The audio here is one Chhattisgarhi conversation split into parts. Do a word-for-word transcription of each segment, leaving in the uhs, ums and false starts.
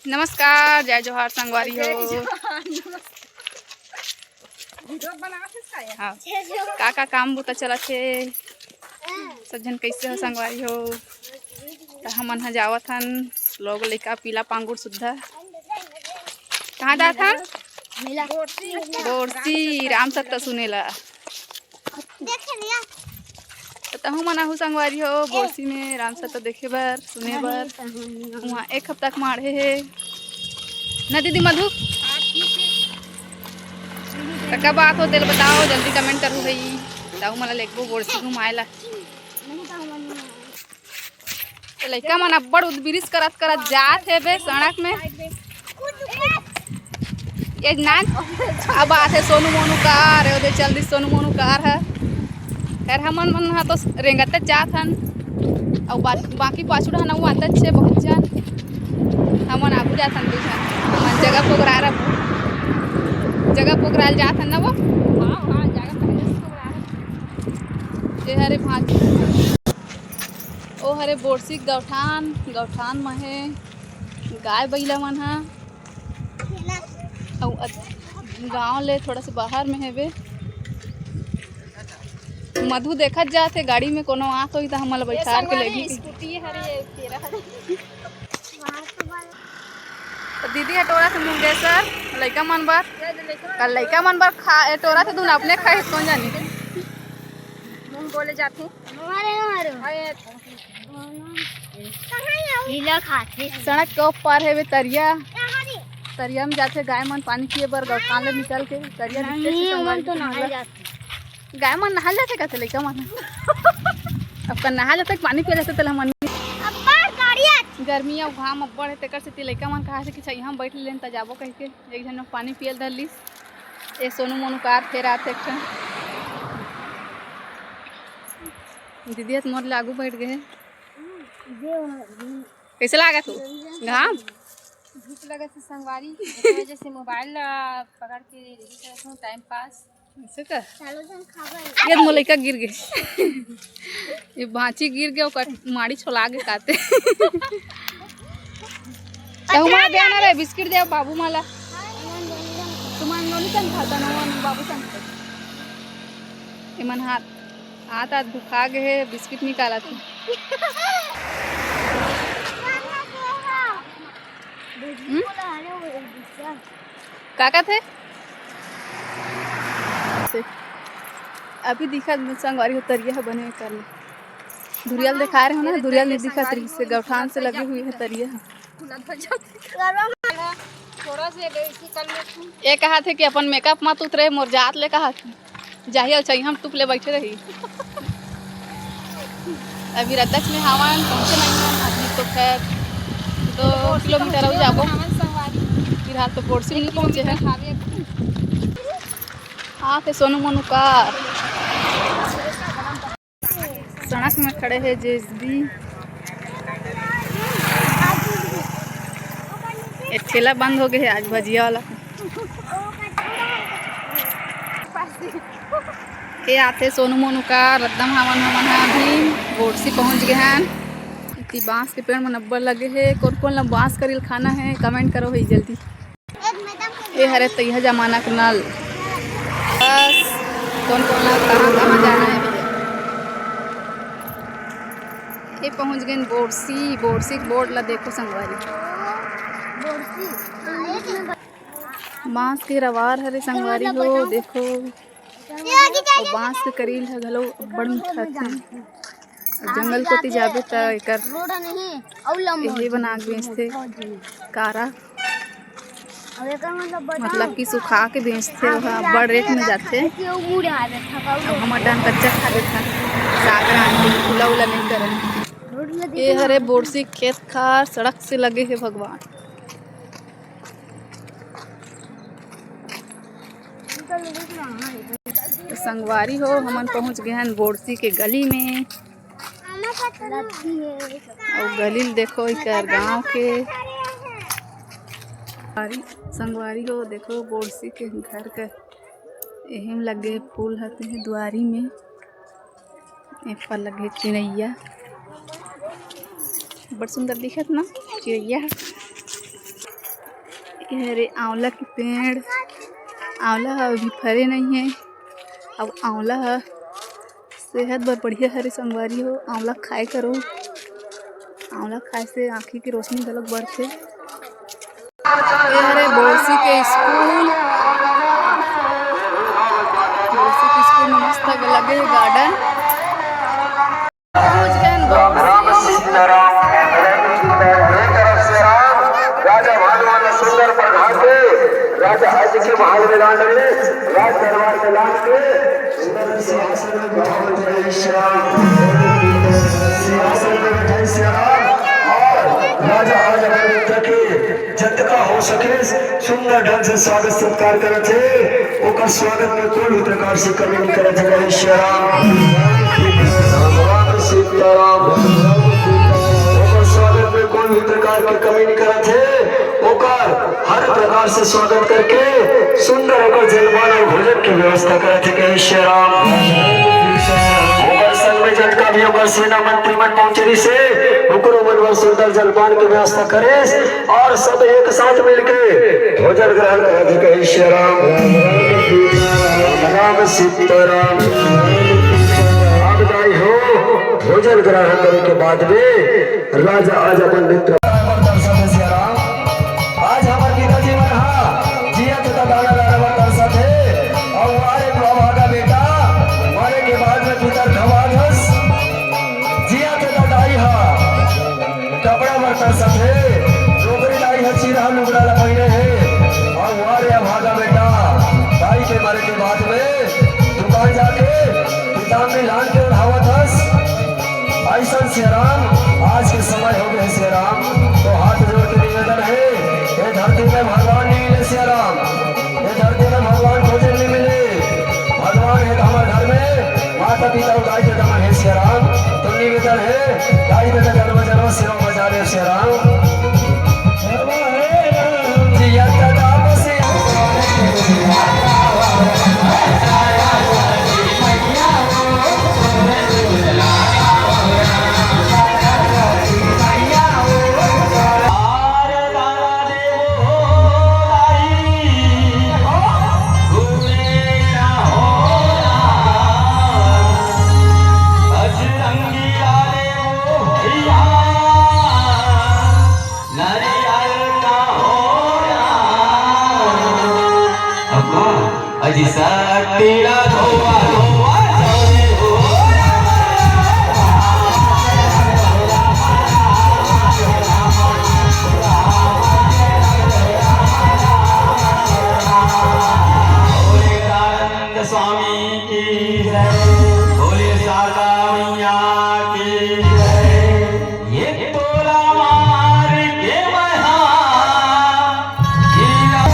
नमस्कार, जय जोहार संगवारी हो। वीडियो बनावत हस का? हाँ। का का काम बूता चलत हे, सब झन कैसे हो संगवारी हो? त हमन ह जावत हन, लोग लइका पीला पांगुर सुद्धा। कहाँ जात हन? मेला। बोरसी राम सत्ता सुने ला। देखे लिया। त तहु मन आहू संगवारी हो बोरसी में राम सत्ता देखे बर, सुने बर। उहाँ एक हफ्ता के माढ़े हे ना दीदी मधु? त कब आत हो तेल बताओ, जल्दी कमेंट करू भई। तहु मन ला लेगबो बोरसी घुमाए ला। त लइका मन अब्बड़ उदबिरिस करत करत जात हे बे सड़क में। ये नान अब आथे सोनू मोनू कार, ओदे चल दिस सोनू मोनू कार ह। खैर हमन मन ह तो रेंगत जात हन। अउ बा-, बाकी पाछू डहन अउ आतच हे बहुत झन। हमन आगू जात हन दू झन। हमन जगह पोगरार, जगह पोगराल जात हन ना वो। हाँ, हाँ, जगह पोगरार। ये हरे भांची। ओ हरे बोरसी गौठान, गौठान म हे गाय बइला मन ह। अउ अत-, गांव ले थोड़ा सा बाहर में हेबे। मधु देखत जात हे, गाड़ी में कोनो आत होही त हमन ला बइठार के लेगी। स्कूटी हरे, तेरा हरे। त दीदी ह टोरा से मुंगेसर लइका मन बर, कल लइका मन बर खा, ए, टोरा से दून अपने खाए, कौन जानी। मुंह बोले जाथे। हमारे, हमारे। अरे, लीला खाथे। सड़क के ओ पार हेबे तरिया। तरिया में जाथे गाय मन पानी पिए बर, गौठान ले निकल के तरिया दिखथे। नहीं, हमन तो नहाए जाथे। गाय मन नहाए जाथे कथे लइका मन। अब का नहाए जाथे, पानी पिए जाथे, तेला मन। अब्बड़ गाड़ी आथे। गर्मी अउ घाम अब्बड़ हे, तेकर सेती लइका मन कहा थे कि छइहा में बैठ लेन त जाबो कहिके। एक झन पानी पियल धर लिस। ए सोनू मोनू कार फेर आथे एक ठन। दीदी ह त मोर ले आगू बैठ गए हे। कैसे लागत हो? घाम? भूख लगत हे संगवारी, एकर वजह से मोबाइल ला पकड़ के यही करत हूँ, टाइम पास। ऐसे का? ये मोर लइका गिर गए। ये भांची गिर गए, ओकर माड़ी छोला के काते। कहूँ मा दे ना रे, बिस्किट दे बाबू माला। तुम नोनी संग खाता ना, वो बाबू संग खाता। एमन हाथ, हाथ, हाथ भुखा गए हे, बिस्किट निकालत हे। हम्म? का कथे? अभी दिखत संगवारी हो तरिया ह बने कर ले। धुरिया ल दिखा रहे हो ना, धुरिया ल नहीं दिखत रही से गौठान से लगी हुई है तरिया ह। थोड़ा से बेसी कर लेती। ये कहा थे कि अपन मेकअप मत उतरे, मोर जात ले कहा थे। जाही अउ छइहा म टुप ले बैठे रही। अभी रद्दक में हावन, पहुँचे नहीं हन, अभी तो खैर दो किलोमीटर अउ जाबो। फिलहाल तो बोरसी नहीं पहुँचे हैं। हाँ, ते सोनू मोनू कार। सड़क में खड़े हे जेसीबी। एक ठेला बंद हो गए हे आज भजिया वाला। ये आथे सोनू मोनू कार, रद्दा म हावन हमन ह अभी बोरसी पहुंच गए हन। इति बांस के पेड़ मन अब्बड़ लगे हे। कोन कोन ला बांस करील खाना हे, कमेंट करो ही जल्दी। ये हरे तैहा जमाना के नल। बस, कोन कोन ला कहाँ कहाँ जाना हे भैया। ये पहुंच गए बोरसी, बोरसी के बोर्ड ला देखो संगवारी। बांस के रवार हरे संगवारी हो, देखो। अउ बांस के करील ह घलो अब्बड़ मीठा रथे। अउ जंगल कोती जाबे त एकर रोड नहीं, अउ लंबा एहे बना के बेचथे, कारा। अउ एकर मतलब बता, मतलब कि सुखा के बेचथे, ओहा अब्बड़ रेट में जाथे। कि वो मुड़े आ जाता, अउ हमर डान कच्चा खा लेथा, साग रांध के फूला उला नहीं करन। रोड में ये देखे हरे ना। बोरसी खेत खार सड़क से लगे हे भगवान। तो संगवारी हो, हमन पहुंच गए हन बोरसी के गली में। अउ गली ल देखो, इकर गांव के। अरे संगवारी हो, देखो बोरसी के घर के एही में लगे फूल हते दुआरी में। ए पर लगे चिड़ैया, बड़ सुंदर दिखत ना चिड़ैया ह। के हरे आंवला के पेड़। आंवला ह अभी फरे नइ हे। अब आंवला ह सेहत बर बढ़िया हरे संगवारी हो। आंवला खाए करो, आंवला खाए से आँखी के रोशनी घलोक बढ़थे। ये हरे बोरसी के स्कूल, बोरसी के स्कूल में मस्त लगे हे गार्डन। राम सीताराम, एक तरफ से राम, राजा भानुमान सुंदर प्रधान के, राजा अज के महल में लांड में, राज दरबार में लांड के, सुंदर सिंहासन में बैठे श्री राम, सिंहासन में बैठे श्री राम, और राजा आज अपने मित्र के जतका हो सके सुंदर ढंग से स्वागत सत्कार करत हे। ओकर स्वागत में कोई भी प्रकार से कमी नहीं करत हे। जय श्री राम, राम सीताराम। ओकर स्वागत में कोई भी प्रकार के कमी नहीं करत हे। ओकर हर प्रकार से स्वागत करके सुंदर ओकर जलपान और भोजन की व्यवस्था करत हे। जय श्री राम। ओकर संग में जतका भी ओकर सेना मंत्री मन पहुंचे रहिस हे, ओकरो मन बर सुंदर जलपान की व्यवस्था करिस। और सब एक साथ मिलके भोजन ग्रहण करत हे। जय श्री राम, राम सीताराम। अब दाई हो, भोजन ग्रहण करे के बाद में राजा आज अपन मित्र आज हमर पिताजी मन हा जियत त दाना दाना बर तरसत हे, अउ आरे अभागा बेटा मरे के बाद में पितर खवा धस। जियत त दाई हा कपड़ा बर तरसत हे, डोकरी दाई ह चीरहा लुगड़ा ला पहिरे हे। अउ आरे अभागा बेटा, दाई के मरे के बाद में दुकान जाके पिताम्बरी लान के ओढ़ावत हस। अइसन सियाराम, आज के समय हो गए हे सियाराम, तो हाथ जोड़ के निवेदन हे, ये धरती में भगवान नहीं मिले सियाराम, ये धरती में भगवान खोजे नहीं मिले। भगवान हे तो हमर घर में माता पिता अउ दाई ददा मन हे सियाराम, तो निवेदन हे, दाई ददा जन्म जन्म सेवा बजा ले सियाराम। जिया सदा बसे। अजी सट्टीला धोवा धोवा चौरी हो। भोले दयानंद स्वामी की जय, भोले शारदा मैया की जय। ये टोला मार के महा हीरा।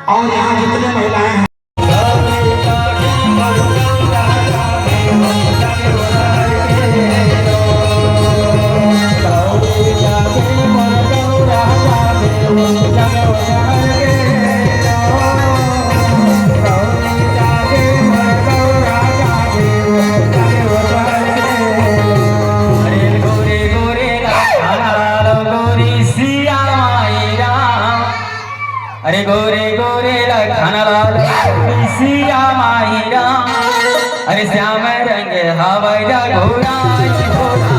और यहाँ जितने महिलाएं हैं, अरे गोरे गोरे ला खाना डालो गोरी सिया माई राम। अरे गोरे गोरे ला खाना डालो गोरी सिया माई राम। अरे श्याम रंग हवय रा घोड़ा, घोड़ा।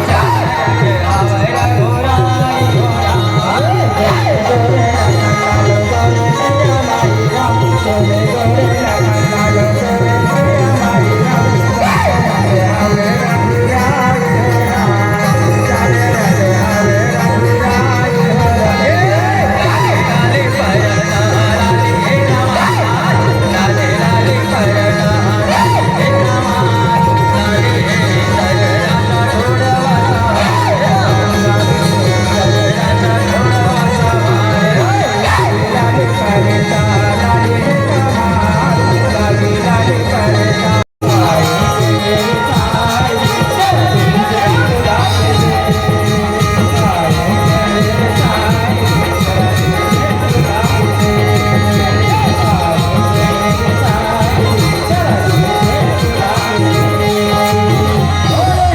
श्याम रंग हवय रा घोड़ा, घोड़ा।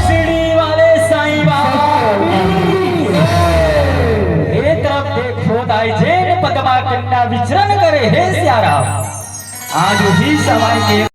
शिरडी वाले साईं बाबा की। हे तरफ देखो ताई जेन पदमा कन्या विचरण करे, हे सियाराम। आज ही सवाई के